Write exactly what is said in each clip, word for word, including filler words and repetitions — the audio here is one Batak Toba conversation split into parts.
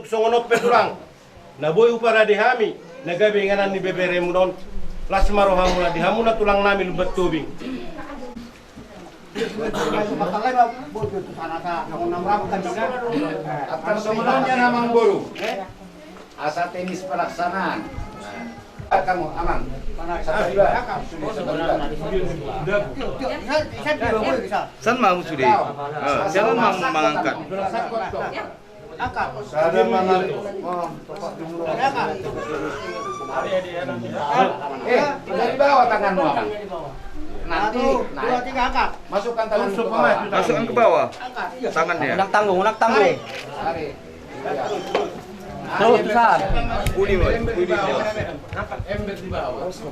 Songon on pe tulang, na boi huparade hami na gabe inganan ni beberemuna on, las ma rohamuna di hamuna tulang nami Lumban Tobing. Atas songon on ya na amangboru. Asa teknis pelaksanaan. Kamu aman. Satu dua. San ma hamu sude. Sian on ma hamu mangangkat. Sada manang. Eh, dari bawah tanganmu, Abang. Nanti naik. Masukkan tangan ke bawah. Masukkan ke bawah tangannya. Unang tanggung, unang tanggung. Tarik. Iya. Terus, San. Uli, Mas. Uli, Mas. Ember di bawah. Bantu,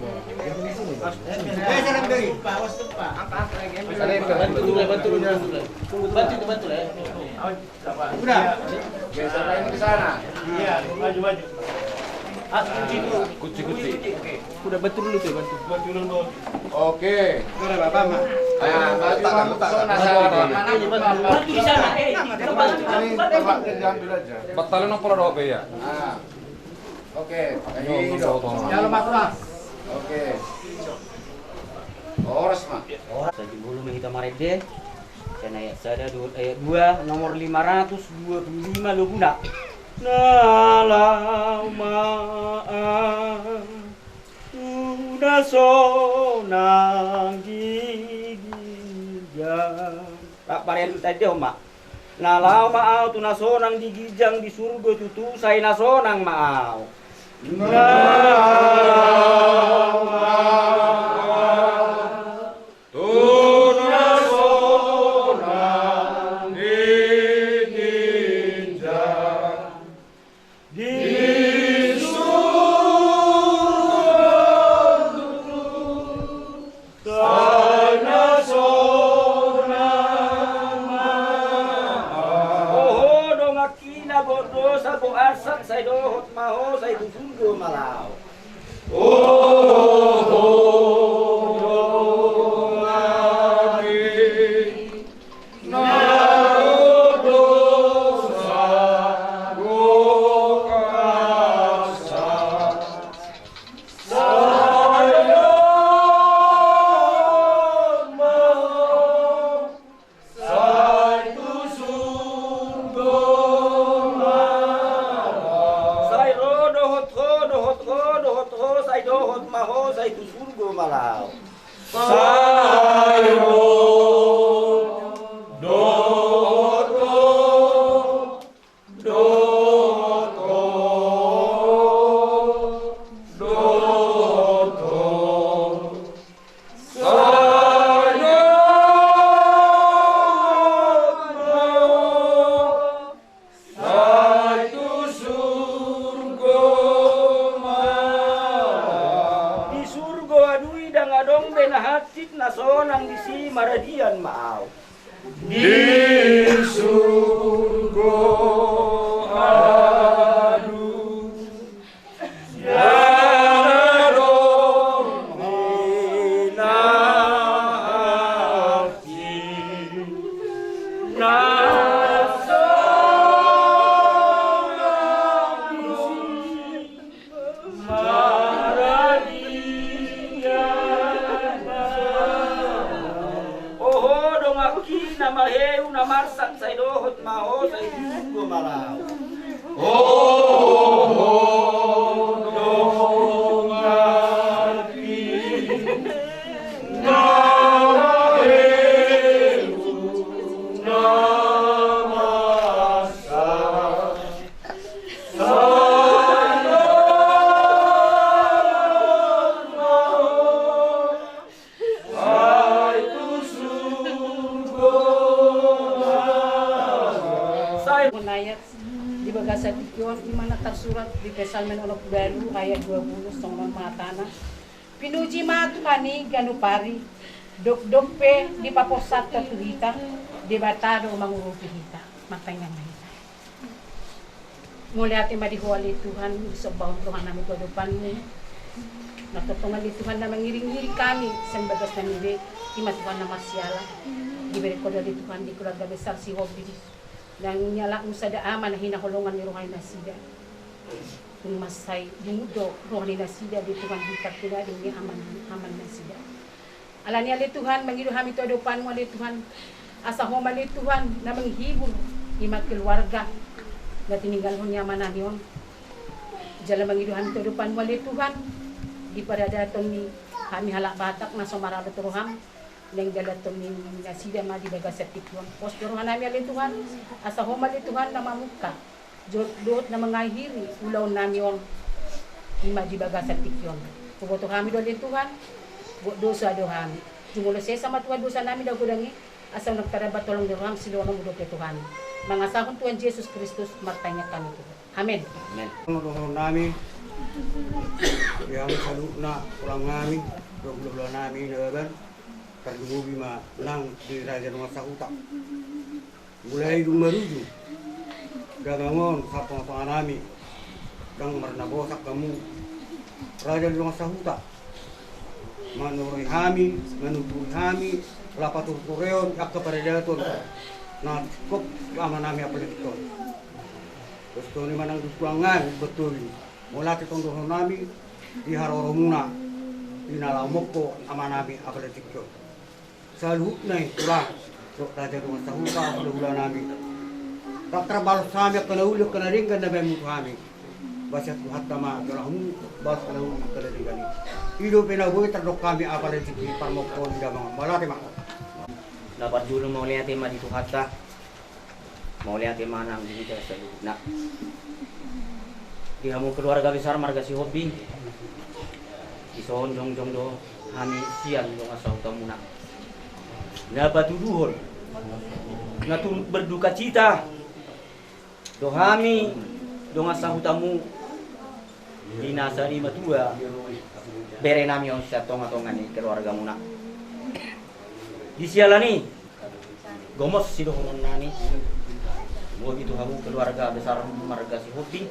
bantu, bantu, bantu. Udah. Geser ini ke sana. Iya, maju, maju. Ah, kunci dulu. Kunci, kunci. Udah, bantu dulu tuh, bantu. Bantu dulu, Bos. Oke. Udah, Bapak, Mak. Nah, maju, Bang. Letak, letak. Mana, Bang? Bantu di sana. Eh, bantu, bantu, bantu. Ini tempatnya diambil aja. Batalin apa lah, Dok, ya? Nah. Oke, kayak gitu. Jangan lemas, Mas. Oke. Horas, Mak. Sahat jumolo ma hita marende. Sian ayat sada dohot ayat dua, nomor lima ratus dua puluh lima loguna. Na laho ma ahu tu na sonang di ginjang. Rap marende, tadahon ma. Na laho ma ahu tu na sonang di ginjang di surgo tutu, sai na sonang ma ahu. Na laho ma ahu tu na sonang di ginjang di surgo tutu, sai na sonang ma ahu. Oho, donganki na gok dosa, gok arsak, sai dohot ma ho, sai tu surgo ma laho. Oho, donganki na gok dosa, gok arsak, sai dohot ma ho, sai tu surgo ma laho. Sai ro dohot ho, dohot ho, dohot ho, sai dohot ma ho, sai tu surgo ma laho. Sai ro dohot ho, dohot ho, dohot ho, sai dohot ma ho, sai tu surgo ma laho. Di surgo adui ndang adong be na hansit na sonang disi, maradian ma ahu. Di surgo adui ndang adong be na hansit na sonang disi, maradian ma ahu. Oho, donganki na maheu na marsak, sai dohot ma ho, sai tu surgo ma laho. Oho, donganki na maheu na marsak, sai dohot ma ho, sai tu surgo ma laho. Sai ayat di bagasan tingki on, di mana tarsurat di Psalmen onom pulu ualu ayat dua pulu, songon on ma hatana: Pinuji ma Tuhan i ganup ari, dokdok pe dipaposhon tu hita, Debata do mangurupi hita. Martangiang ma hita. Mauliate ma di Ho ale Tuhan, disombahon rohanami tu adopanMu. Na tontonan ni Tuhan na mangiringiring hami sian bagasnami be, i ma Tuhan na marsiala. Dibereng Ho do ale Tuhan di keluarga besar Sihombing Nang nialapmu sada ama na hinaholongan ni roha ni nasida. Dung mansai lungun do roha ni nasida di Tuhan di partinading ni ama, ama ni nasida. Alani ale Tuhan, mangido hami tu adopanmu ale Tuhan. Asa Ho ma ale Tuhan na manghibur i ma keluarga na tininggalhon ni amanami on. Jala mangido hami tu adopanmu ale Tuhan, di paradaton ni hami halak Batak na so maradat roham, naeng dalathon ni nasida ma di bagasan tingki on. Pos do rohanami ale Tuhan, asa Ho ma ale Tuhan na mamungka jo-, dohot na mangakhiri ulaonnami on, i ma di bagasan tingki on. Huboto hami do ale Tuhan, buat dosa do hami. Jumolo sesa ma Tuhan dosanami na godang i, asa unang tadambat holong ni roham sidohononmu dope tu hami. Mangasahon Tuhan Jesus Kristus martangiang hami tu Ho. Amen. Amen. Dohononnami, di hamu saluhutna tulangnami, dohot hulahulanami Nababan, tarlumobi ma nang di raja dongan sahuta. Mulai dung marujung damang on sahat tongatonganami, ndang marnaposo hamu raja dongan sahuta. Manoroi hami, manuturi hami, laho paturtureon angka paradaton na tingkos amanami Apala Tingki on. Terus toni manang dukuangan betul. Mauliate tong dohononnami di haroromuna, di na laho mongko amanami Apala Tingki on. Saluhutna i tulang, dohot raja dongan sahuta, hulahulanami. Ndang tarbalos hami angka na uli, angka na denggan na baenmu tu hami. Basa Tuhanta ma jala hamu balos angka na uli, angka na denggan i. I dope na boi tardok hami Apala Tingki parmongkoon di damang on. Mauliate ma. Na parjolo mauliate ma di Tuhanta. Mauliate ma nang di hita saluhutna. Di hamu keluarga besar marga Sihombing, dison jongjong do hami sian dongan sahutamuna. Na patuduhon na turut berdukacita do hami dongan sahutamu di na sari matua berenami on sian tongatonga ni keluargamuna. Di siala ni i, gomos sidohononnami, lobi tu hamu keluarga besar marga Sihombing.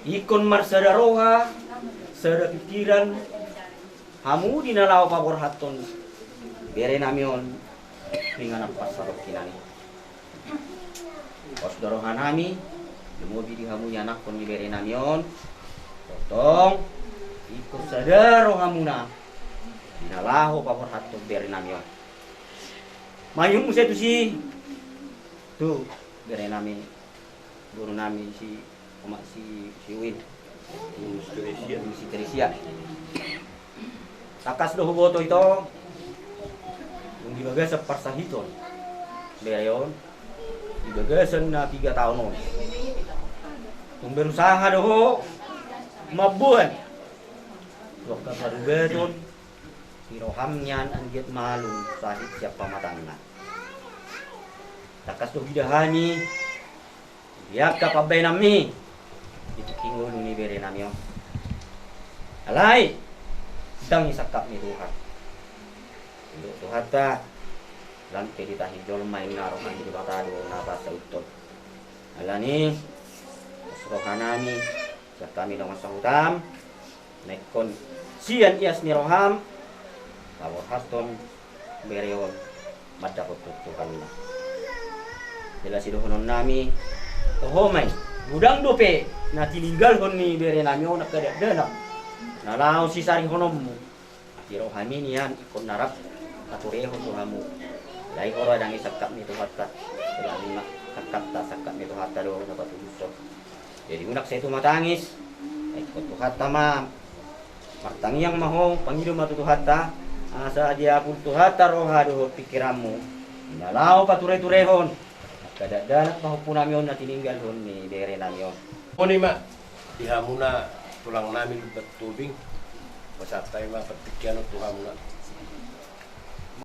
Ingkon marsada roha, sada pikiran, hamu di na laho paborhathon berenami on, di inganan parsadongkinan i. Pos do rohanami, lumobi di hamu ianakhon ni berenami on, tongtong, ingkon sada rohamuna, di na laho paborhathon berenami on. Mangihut muse tusi, tu berenami, borunami si, omak si, si Uin. Burung si Teresia. Burung si Teresia. Tangkas do huboto ito, dung di bagasan parsahiton bere on, di bagasan na piga taon on, tung berusaha do ho mamboan tu angka parubaton ni roham nian anggiat malum sahit sian pamatangna. Tangkas do huida hami di angka pambahenanmi di tingki ngolu ni berenami on. Alai ndang i sangkap ni Tuhan. Didok Tuhanta, lam pe ditahi jolma inna, roha ni Debata do na pasauthon. Alani i, pos rohanami, sian hami dongan sahutam, na ingkon sian ias ni roham paborhathon bere on mandapothon Tuhanna. Jala sidohononnami, toho ma i, godang dope na tininggalhon ni berenami on angka dakdanak na laho sisarihononmu. Di rohami nian ingkon na rap paturehon tu hamu. Alai ho do ndang i sangkap ni Tuhanta. Alani i ma sangkapta, sangkap ni Tuhanta do na patuduhon. Jadi unang sai tumatangis. Ingkon Tuhanta ma, martangiang ma ho, pangido ma tu Tuhanta, asa diapul Tuhanta roha dohot pikiranmu, na laho patureturehon angka dakdanak pahompunami on na tininggalhon ni berenami on. On i ma, di hamuna tulangnami Lumban Tobing, pasahat hami ma partingkian on tu hamuna.